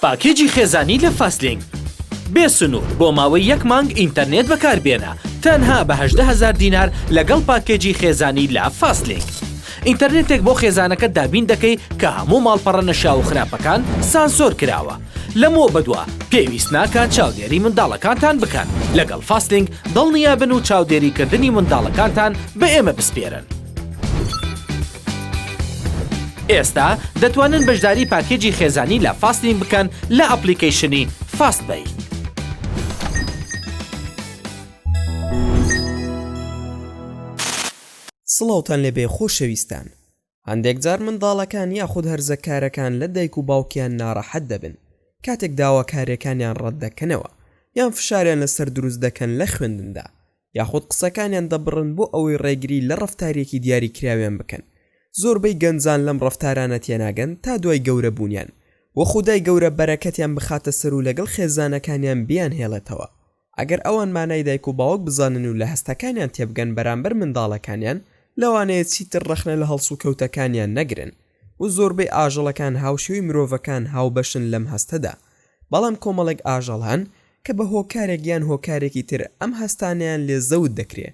پاکێجی خێزانی لە فاستلینک بێ سنوور بۆ ماوەی یەک مانگ ئینتەرنێت بەکاربێنە تەنها بە 18 هەزار دینار لەگەڵ پاکێجی خێزانی لە فاستلینک ئینتەرنێتێک بۆ خێزانەکەت دابین دەکەی کە هەموو ماڵپەڕە نەشیاو و خراپەکان سانسۆر کراوە لەمەوە بەدوا پێویست ناکات چاودێری منداڵەکانتان بکەن لەگەڵ فاستلینک دڵنیابن و چاودێریکردنی منداڵەکانتان بە ئێمە بسپێرن. ئێستا دەتوانن بەشداری پاکێجی خێزانی لە فاستلینک بکەن لە ئەپلیکەیشنی فاست پەی. سڵاوتان لێبێ خۆشەویستان هەندێک جار منداڵەکان یاخود هەرزەکارەکان لە دایک و باوکیان ناڕەحەت دەبن کاتێک داواکاریەکانیان ڕەتدەکەنەوە یان فشاریان لەسەر دروست دەکەن لە خوێندندا یاخود قسەکانیان دەبڕن بۆ ئەوەی ڕێگری لە ڕەفتاریەکی دیاری کراویان بکەن زۆربەی گەنجان لەم ڕەفتارانە تێناگەن تا دوای گەورە بوونیان وە خودای گەورە بەرەکەتیان بخاتە سەر و لەگەڵ خێزانەکانیان بیانهێڵێتەوە ئەگەر ئەوان مانای دایک و باوک بزانن و لە هەستەکانیان تێبگەن بەرامبەر منداڵەکانیان، لەوانەیە چیتر ڕەخنە لە هەڵسوکەوتەکانیان نەگرن و زۆربەی ئاژەڵەکان هاوشێوەی مرۆڤەکان هاوبەشن لەم هەستەدا، بەڵام کۆمەڵێک ئاژەڵ هەن کە بە هۆکارێک یان هۆکارێکی تر ئەم هەستانەیان لێ زەوت دەکرێ.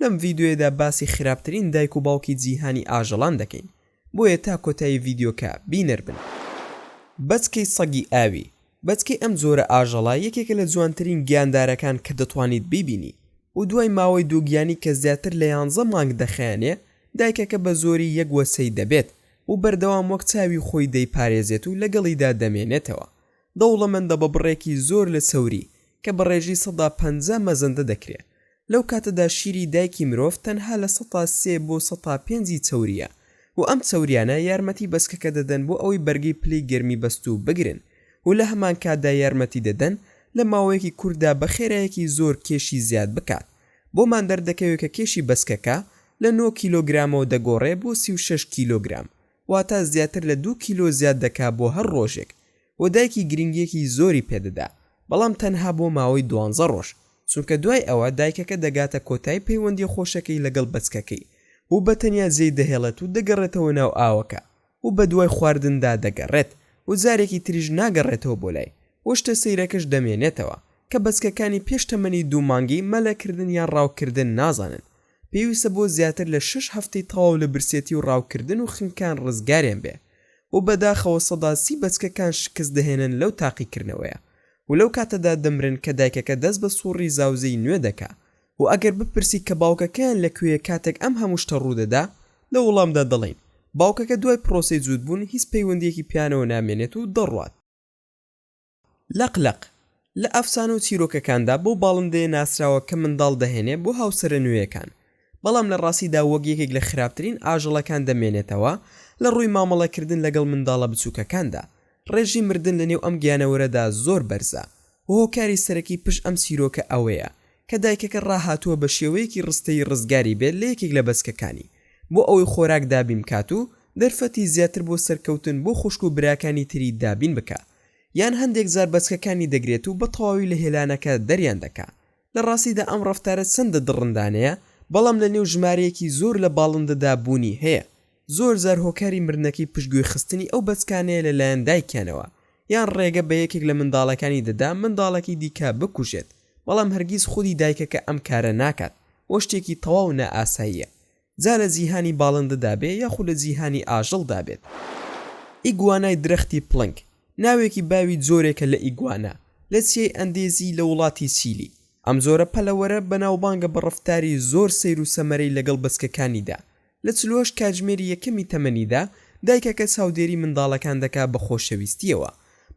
لەم ڤیدیۆیەدا باسی خراپترین دایک و باوکی جیهانی ئاژەڵان دەکەین بۆیە تا کۆتایی ڤیدیۆکە بینەر بن. بەچکەی سەگی ئاوی، بەچکەی ئەم جۆرە ئاژەڵە یەکێکە لە جوانترین گیاندارەکان کە دەتوانیت بیبینی و دوای ماوەی دووگیانی کە زیاتر لە یانزە مانگ دەخایەنێ دایکەکە بە زۆری یەک وەچەی دەبێت و بەردەوام وەک چاوی خۆی دەیپارێزێت و لەگەڵیدا دەمێنێتەوە دەوڵەمەندە بە بڕێکی زۆر لە چەوری کە بە ڕێژەی 50% مەزەندە دەکرێ. لەو کاتەدا شیری دایکی مرۆڤ تەنها لە 3% بۆ 5% ی چەورییە و ئەم چەوریانە یارمەتی بەچکەکە دەدەن بۆ ئەوەی بەرگەی پلەی گەرمی بەستوو بگرن و لە هەمان کاتدا یارمەتی دەدەن لە ماوەیەکی کورتدا بە خێرایەکی زۆر کێشی زیاد بکات. بۆمان دەردەکەوێ کە کێشی بەچکەکە لە نۆ کیلۆگرامەوە دەگۆڕێ بۆ 36 کیلۆگرام واتە زیاتر لە دوو کیلۆ زیاد دەکا بۆ هەر ڕۆژێک و دایکی گرنگیەکی زۆری پێدەدا بەڵام تەنها بۆ ماوەی دوانزە ڕۆژ چونکە دوای ئەوە دایکەکە دەگاتە کۆتای پەیوەندیە خۆشەکەی لەگەڵ بەچکەکەی و بەتەنیا جێی دەهێڵێت و دەگەڕێتەوە ناو ئاوەکە و بەدوای خواردندا دەگەڕێت و جارێکی تریش ناگەڕێتەوە بۆ لای و شتە سەیرەکەش دەمێنێتەوە کە بەچکەکانی پێش تەمەنی دوو مانگی مەلەکردن یان ڕاوکردن نازانن پێویستە بۆ زیاتر لە شەش هەفتەی تەواو لە برسێتی و ڕاوکردن و خنکان ڕزگاریان بێ و بەداخەوە 30% بەچکەکان شکست دەهێنن لەو تاقیکردنەوەیە و لەو کاتەدا دەمرن کە دایکەکە دەست بە سوڕی زاوزێی نوێ دەکا و ئەگەر بپرسی کە باوکەکەیان لە کوێیە کاتێک ئەم هەموو شتە ڕوودەدا لە وەڵامدا دەڵێین باوکەکە دوای پرۆسەی جووتبوون هیچ پەیوەندییەکی پێیانەوە نامێنێت و دەڕوات. لەق لەق، لە ئەفسانە و چیرۆکەکاندا بەو باڵندەیە ناسراوە کە منداڵ دەهێنێ بۆ هاوسەرە نوێیەکان، بەڵام لە ڕاستیدا وەک یەکێک لە خراپترین ئاژەڵەکان دەمێنێتەوە لە ڕووی مامەڵەکردن لەگەڵ منداڵە بچووکەکاندا، ڕێژەی مردن لە نێو ئەم گیانەوەرەدا زۆر بەرزە و هۆکاری سەرەکی پشت ئەم چیرۆکە ئەوەیە کە دایکەکە ڕاهاتووە بە شێوەیەکی ڕستەیی ڕزگاری بێت لە یەکێک لە بەچکەکانی بۆ ئەوەی خۆراک دابین بکات و دەرفەتی زیاتر بۆ سەرکەوتن بۆ خوشک و براکانی تری دابین بکا یان هەندێک جار بەچکەکانی دەگرێت و بە تەواوی لە هێلانەکە دەریان دەکا لە ڕاستیدا ئەم ڕەفتارە چەندە دڕندانەیە بەڵام لە نێو ژمارەیەکی زۆر لە باڵندەدا بوونی هەیە زۆر جار هۆکاری مردنەکەی پشتگوێ خستنی ئەو بەچکانەیە لە لایەن دایکیانەوە یان ڕێگە بە یەکێک لە منداڵەکانی دەدا منداڵەکەی دیکە بکوژێت بەڵام هەرگیز خودی دایکەکە ئەم کارە ناکات و شتێکی تەواو نائاساییە جا لە جیهانی باڵندەدا بێ یاخود لە جیهانی ئاژەڵدا بێت. ئیگوانای درەختی پڵنگ، ناوێکی باوی جۆرێکە لە ئیگوانا، لە چیای ئەندێزی لە وڵاتی چیلی، ئەم جۆرە پەلەوەرە بەناوبانگە بە ڕەفتاری زۆر سەیر و سەمەرەی لەگەڵ بەچکەکانیدا، لە 48 کاتژمێری یەکەمی تەمەنیدا دایکەکە چاودێری منداڵەکان دەکا بە خۆشەویستییەوە،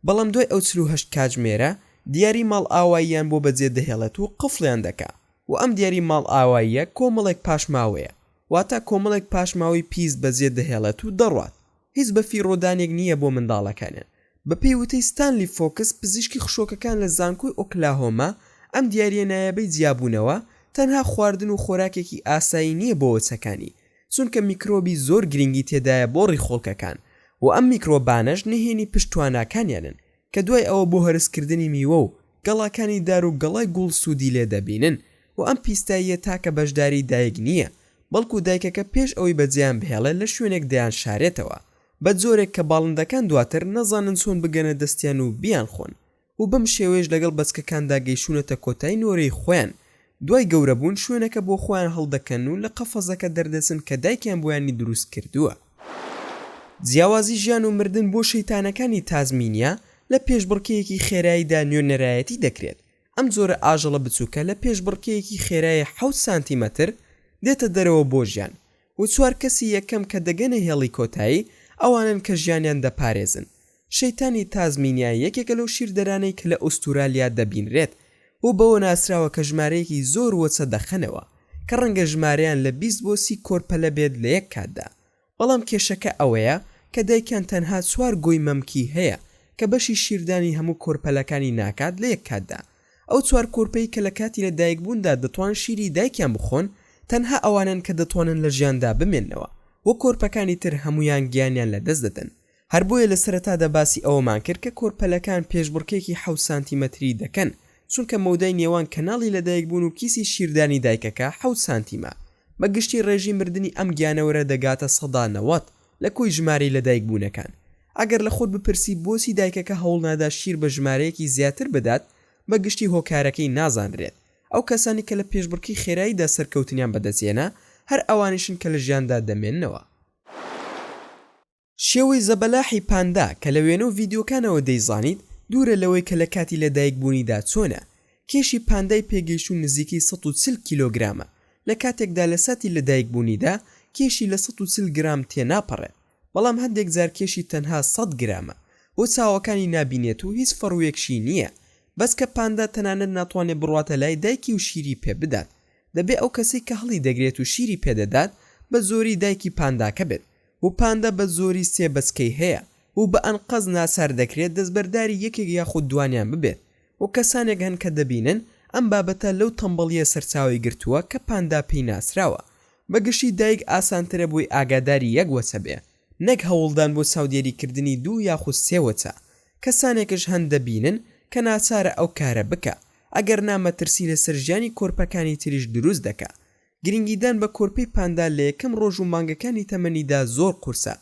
بەڵام دوای ئەو 48 کاتژمێرە دیاری ماڵئاواییان بۆ بەجێ دەهێڵێت و قفڵیان دەکا. و ئەم دیاری ماڵئاواییە کۆمەڵێک پاشماوەیە، واتە کۆمەڵێک پاشماوەی پیس بەجێ دەهێڵێت و دەڕوات، هیچ بەفیڕۆدانێک نییە بۆ منداڵەکانیان. بەپێی وتەی ستانلی فۆکس پزیشکی خشۆکەکان لە زانکۆی ئۆکلاهۆما، ئەم دیارییە نایابەی جیابوونەوە، تەنها خواردن و خۆراکێکی ئاسایی نییە بۆ وەچەکانی، چونکە میکرۆبی زۆر گرینگی تێدایە بۆ ڕیخۆڵکەکان و ئەم میکرۆبانەش نهێنی پشت تواناکانیانن کە دوای ئەوە بۆ هەرسکردنی میوە و گەڵاکانی دار و گەڵای گوڵ سوودی لێ دەبینن و ئەم پیستاییە تاکە بەشداری دایک نییە بەڵکو دایکەکە پێش ئەوەی بەجێیان بهێڵێت لە شوێنێک دەیانشارێتەوە. بە جۆرێک کە باڵندەکان دواتر نەزانن چۆن بگەنە دەستیان و بیانخۆن و بەم شێوەیەش لەگەڵ بەچکەکاندا گەیشتوونەتە کۆتای نۆرەی خۆیان، دوای گەورەبوون شوێنەکە بۆ خۆیان هەڵدەکەن و لە قەفەزەکە دەردەچن کە دایکیان بۆیانی دروست کردووە. جیاوازی ژیان و مردن بۆ شەیتانەکانی تازمینیا لە پێشبڕکێیەکی خێراییدا نوێنەرایەتی دەکرێت، ئەم جۆرە ئاژەڵە بچووکە لە پێشبڕکێیەکی خێرای حەوت سانتیمەتر دێتە دەرەوە بۆ ژیان و چوار کەسی یەکەم کە دەگەنە هێڵی کۆتایی ئەوانەن کە ژیانیان دەپارێزن. شەیتانی تازمینیا یەکێکە لەو شیردەرانەی کە لە ئوستورالیا دەبینرێت و بەوە ناسراوە کە ژمارەیەکی زۆر وەچە دەخەنەوە کە ڕەنگە ژمارەیان لە 20 بۆ 30 کۆرپەلە بێت لە یەک کاتدا بەڵام کێشەکە ئەوەیە کە دایکیان تەنها چوار گۆی مەمکی هەیە کە بەشی شیردانی هەموو کۆرپەلەکانی ناکات لە یەک کاتدا. ئەو چوار کۆرپەی کە لە کاتی لە دایکبووندا دەتوان شیری دایکیان بخۆن تەنها ئەوانەن کە دەتوانن لە ژیاندا بمێننەوە و کۆرپەکانی تر هەموویان گیانیان لە دەست دەدەن. هەر بۆیە لە سەرەتادا باسی ئەوەمان کرد کە کۆرپەلەکان پێشبڕکێکی حەوت سانتیمەتری دەکەن چونکە مەودای نێوان کەناڵی لەدایکبوون و کیسی شیردانی دایکەکە حەوت سانتیمە. بە گشتی ڕێژەی مردنی ئەم گیانەوەرە دەگاتە 90% لە کۆی ژمارەی لەدایکبوونەکان. ئەگەر لە خۆت بپرسی بۆچی دایکەکە هەوڵنادا شیر بە ژمارەیەکی زیاتر بدات، بە گشتی هۆکارەکەی نازانرێت. ئەو کەسانەی کە لە پێشبڕکێی خێراییدا سەرکەوتنیان بەدەستهێنا، هەر ئەوانیشن کە لە ژیاندا دەمێننەوە. شێوەی زەبەلاحی پاندا کە لە وێنە و ڤیدیۆکانەوە دەیزانیت، دوورە لەوەی کە لە کاتی لەدایکبوونیدا چۆنە. کێشی پاندای پێگەیشتوو نزیکەی 140 کیلۆگرامە، لە کاتێکدا لە ساتی لەدایکبوونیدا کێشی لە 140 گرام تێناپەڕێت، بەڵام هەندێک جار کێشی تەنها 100 گرامە و چاوەکانی نابینێت و هیچ فەڕوویەکشی نییە. بەس کە پاندا تەنانەت ناتوانێت بڕواتە لای دایکی و شیری پێ بدات. دەبێ ئەو کەسەی کە هەڵیدەگرێت و شیری پێدەدات بە زۆری دایکی پانداکە بێت. و پاندا بە زۆری سێ بەچکەی هەیە و بە ئەنقەست ناچار دەکرێت دەستبەرداری یەکێک یاخود دوانیان ببێت و کەسانێک هەن کە دەبینن ئەم بابەتە لەو تەمبەڵییە سەرچاوەی گرتووە کە پاندا پێی ناسراوە. بە گشتی دایک ئاسانترە بۆی ئاگاداری یەک وەچە بێ نەک هەوڵدان بۆ چاودێریکردنی دوو یاخود سێ وەچە. کەسانێکش هەن دەبینن کە ناچارە ئەو کارە بکا ئەگەرنا مەترسی لەسەر ژیانی کۆرپەکانی تریش دروست دەکا. گرنگیدان بە کۆرپەی پاندا لە یەکەم ڕۆژ و مانگەکانی تەمەنیدا زۆر قورسە،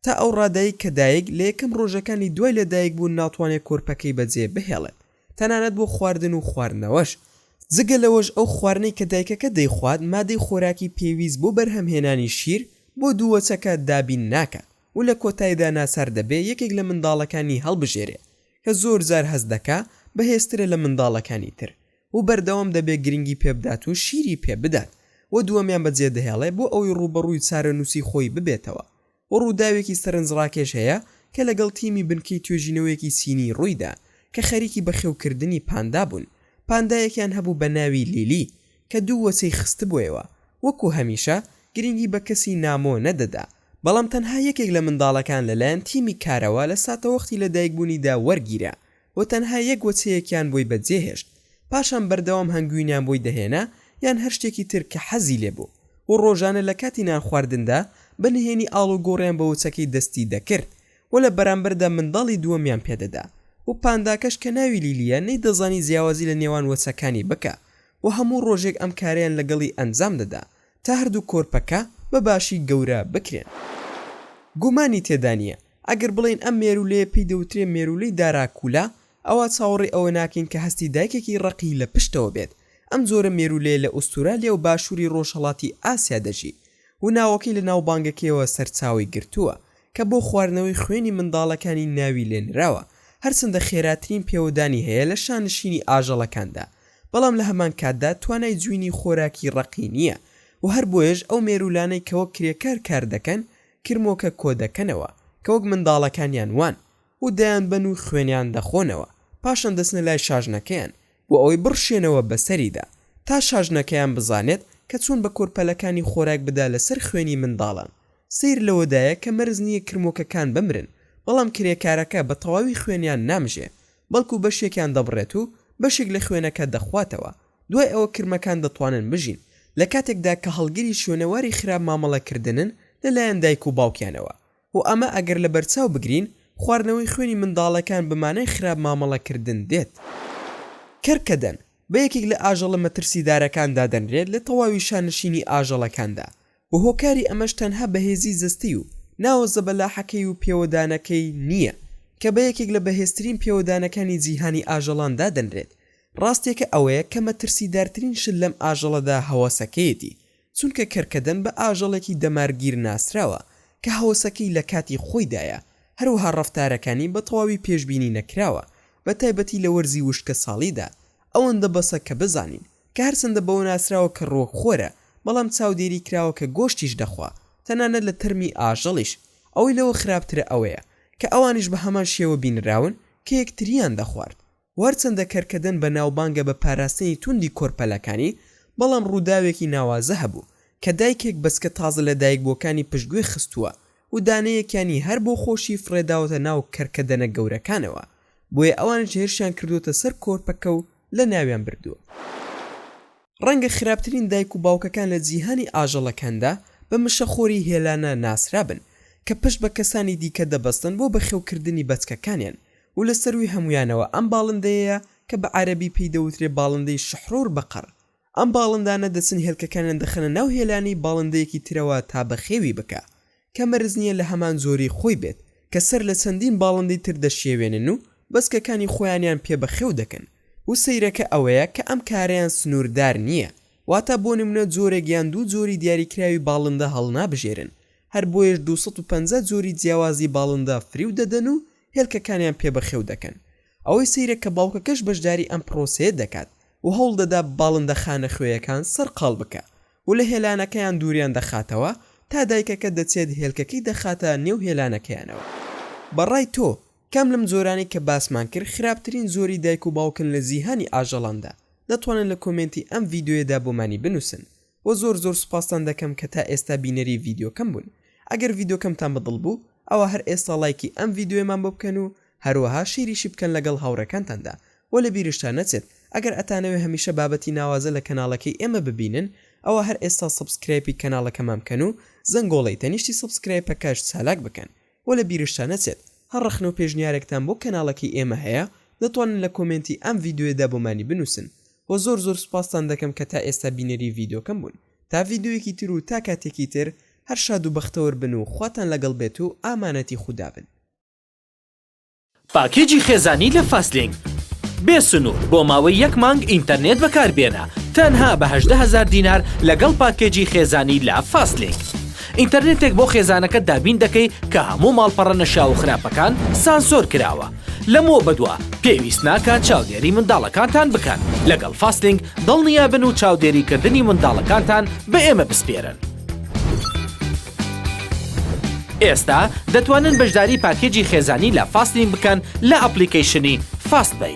تا ئەو ڕادەی کە دایک لە یەکەم ڕۆژەکانی دوای لەدایکبوون ناتوانێت کۆرپەکەی بەجێ بهێڵێت، تەنانەت بۆ خواردن و خواردنەوەش. جگە لەوەش ئەو خواردنەی کە دایکەکە دەیخوات مادەی خۆراکی پێویست بۆ بەرهەمهێنانی شیر بۆ دووەچەکە دابین ناکات و لە کۆتایدا ناچار دەبێ یەکێک لە منداڵەکانی هەڵبژێرێ کە زۆرجار هەست دەکا بەهێزترە لە منداڵەکانی تر و بەردەوام دەبێ گرنگی پێبدات و شیری پێ بدات و دووەمیان بەجێدەهێڵێ بۆ ئەوەی ڕووبەڕووی چارەنووسی خۆی ببێتەوە و ڕووداوێکی سەرنجڕاکێش هەیە کە لەگەڵ تیمی بنکەی توێژینەوەیەکی چینی ڕوویدا کە خەریکی بەخێوکردنی پاندا بوون پاندایەکیان هەبوو بە ناوی لیلی کە دوو وەچەی خستبوویەوە وەکو هەمیشە گرنگی بە کەسی نامۆ نەدەدا بەڵام تەنها یەکێک لە منداڵەکان لەلایەن تیمی کارەوە لە ساتەوەختی لەدایکبوونیدا وەرگیرا و تەنها یەک وەچەیەکیان بۆی بەجێهێشت، پاشان بەردەوام هەنگوینیان بۆی دەهێنا یان هەر شتێکی تر کە حەزی لێ بوو و ڕۆژانە لە کاتی نانخواردندا بە نهێنی ئاڵوگۆڕیان بە وەچەکەی دەستی دەکرد و لە بەرامبەردا منداڵی دووەمیان پێدەدا و پانداکەش کە ناوی لیلیە نەیدەزانی جیاوازی لە نێوان وەچەکانی بکا و هەموو ڕۆژێک ئەم کارەیان لەگەڵی ئەنجام دەدا تا هەردوو کۆرپەکە بە باشی گەورە بکرێن. گومانی تێدا نییە ئەگەر بڵێین ئەم مێروولەیە پێی دەوترێ مێروولەی داراکولا، ئەوا چاوەڕێی ئەوە ناکەین کە هەستی دایکێکی ڕەقی لە پشتەوە بێت. ئەم جۆرە مێروولەیە لە ئوستورالیا و باشووری ڕۆژهەڵاتی ئاسیا دەژی و ناوەکەی لە ناوبانگەکەیەوە سەرچاوەی گرتووە کە بۆ خواردنەوەی خوێنی منداڵەکانی ناوی لێ نراوە، هەرچەندە خێراترین پێوەدانی هەیە لە شانشینی ئاژەڵەکاندا، بەڵام لە هەمان کاتدا توانای جوینی خۆراکی ڕەقی نییە و هەر بۆیەش ئەو مێروولانەی کە وەک کرێکار کار دەکەن کرمۆکە کۆدەکەنەوە کە وەک منداڵەکانیان وان و دەیانبەن و خوێنیان دەخۆنەوە پاشان دەچنە لای شاژنەکەیان بۆ ئەوەی بڕشێنەوە بەسەریدا تا شاژنەکەیان بزانێت کە چۆن بە کۆرپەلەکانی خۆراک بدا لەسەر خوێنی منداڵان سەیر لەوەدایە کە مەرج نییە کرمۆکەکان بمرن بەڵام کرێکارەکە بە تەواوی خوێنیان نامژێ بەڵکو بەشێکیان دەبڕێت و بەشێک لە خوێنەکە دەخواتەوە دوای ئەوە کرمەکان دەتوانن بژین لە کاتێکدا کە هەڵگری شوێنەواری خراپ مامەڵەکردنن لەلایەن دایک و باوکیانەوە و ئەمە ئەگەر لەبەرچاو بگرین خواردنەوەی خوێنی منداڵەکان بە مانای خراپ مامەڵەکردن دێت. کەرکەدەن بە یەکێک لە ئاژەڵە مەترسیدارەکان دادەنرێت لە تەواوی شانشینی ئاژەڵەکاندا و هۆکاری ئەمەش تەنها بەهێزی جەستەی و. ناوە زەبەلاحەکەی و پێوەدانەکەی نییە، کە بە یەکێک لە بەهێزترین پێوەدانەکانی جیهانی ئاژەڵان دادەنرێت. ڕاستییەکە ئەوەیە کە مەترسیدارترین شت لەم ئاژەڵەدا هەوەسەکەیەتی، چونکە کەرکەدەن بە ئاژەڵێکی دەمارگیر ناسراوە کە هەوەسەکەی لە کاتی خۆیدایە، هەروەها ڕەفتارەکانی بە تەواوی پێشبینی نەکراوە، بە تایبەتی لە وەرزی وشکەساڵیدا. ئەوەندە بەسە کە بزانین کە هەرچەندە بەوە ناسراوە کە ڕووەکخۆرە، بەڵام چاودێری کراوە کە گۆشتیش دەخوا، تەنانەت لە تەرمی ئاژەڵیش. ئەوەی لەوە خراپترە ئەوەیە کە ئەوانیش بە هەمان شێوە بینراون کە یەکتریان دەخوارد. و هەرچەندە کەرکەدەن بەناوبانگە بە پاراستنی توندی کۆرپەلەکانی، بەڵام ڕووداوێکی ناوازە هەبوو کە دایکێک بەچکە تازە لەدایکبووەکانی پشتگوێ خستووە و دانەیەکیانی هەر بۆ خۆشی فڕێداوەتە ناو کەرکەدەنە گەورەکانەوە، بۆیە ئەوانیش هێرشیان کردووەتە سەر کۆرپەکە و لەناویان بردووە. ڕەنگە خراپترین دایک و باوکەکان لە جیهانی ئاژەڵەکاندا بە مشەخۆری هێلانە ناسرابن، کە پشت بە کەسانی دیکە دەبەستن بۆ بەخێوکردنی بەچکەکانیان و لە سەرووی هەموویانەوە ئەم باڵندەیەیە کە بە عەرەبی پێی دەوترێ باڵندەی شحرور بقر. ئەم باڵندانە دەچن هێلکەکانیان دەخەنە ناو هێلانەی باڵندەیەکی ترەوە تا بەخێوی بکا کە مەرج نییە لە هەمان جۆری خۆی بێت کە سەر لە چەندین باڵندەی تر دەشێوێنن و بەچکەکانی خۆیانیان پێ بەخێو دەکەن و سەیرەکە ئەوەیە کە ئەم کارەیان سنووردار نییە واتە بۆ نمونە جۆرێک یان دوو جۆری دیاریکراوی باڵندە هەڵنابژێرن هەر بۆیەش 250 جۆری جیاوازی باڵندە فریو دەدەن و هێلکەکانیان پێ بەخێو دەکەن. ئەوەی سەیرە کە باوکەکەش بەشداری ئەم پڕۆسەیە دەکات و هەوڵ دەدا باڵندە خانەخوێیەکان سەرقاڵ بکا و لە هێلانەکەیان دووریان دەخاتەوە تا دایکەکە دەچێت هێلکەکەی دەخاتە نێو هێلانەکەیانەوە. بە ڕای تۆ کام لەم جۆرانەی کە باسمان کرد خراپترین جۆری دایک و باوکن لە جیهانی ئاژەڵاندا؟ دەتوانن لە کۆمێنتی ئەم ڤیدیۆیەدا بۆمانی بنووسن. وە زۆر زۆر سوپاستان دەکەم کە تا ئێستا بینەری ڤیدیۆکەم بوون ئەگەر ڤیدۆکەمتان بە دڵ بوو ئەوا هەر ئێستا ڵایکی ئەم ڤیدیۆیەمان بۆ بکەن و هەروەها share یشی بکەن لەگەڵ هاوڕێکانتاندا وە لە بیرشتان نەچێت ئەگەر ئەتانەوێ هەمیشە بابەتی ناوازە لە کەناڵەکەی ئێمە ببینن ئەوا هەر ئێستا subscribe ی کەناڵەکەمان بکەن و زەنگۆڵەی تەنیشتی subscribe ەکەش چالاک بکەن وە لە بیرشتان نەچێت هەر ڕەخنە و پێشنیارێکتان بۆ کەناڵەکەی ئێمە هەیە دەتوانن لە کۆمێنتی ئەم ڤیدیۆیەدا بۆمانی بنوسن وە زۆر زۆر سوپاستان دەکەم کە تا ئێستا بینەری ڤیدۆکەم بوون تا ڤیدۆیەکی تر و تا کاتێکی تر هەر شاد و بەختەوەر بن و خواتان لەگەڵ بێت و ئامانەتی خودا بن. پاکێجی خێزانی لە فاستلینک بێ سنوور بۆ ماوەی یەک مانگ ئینتەرنێت بەکاربێنە تەنها بە 18 هەزار دینار لەگەڵ پاکێجی خێزانی لە فاستلینک ئینتەرنێتێک بۆ خێزانەکەت دابین دەکەی کە هەموو ماڵپەڕە نەشیاو و خراپەکان سانسۆر کراوە لەمەوە بەدوا پێویست ناکات چاودێری منداڵەکانتان بکەن لەگەڵ فاستلینک دڵنیابن و چاودێریکردنی منداڵەکانتان بە ئێمە بسپێرن. ئێستا دەتوانن بەشداری پاکێجی خێزانی لە فاستلینک بکەن لە ئەپلیکەیشنی فاست پەی.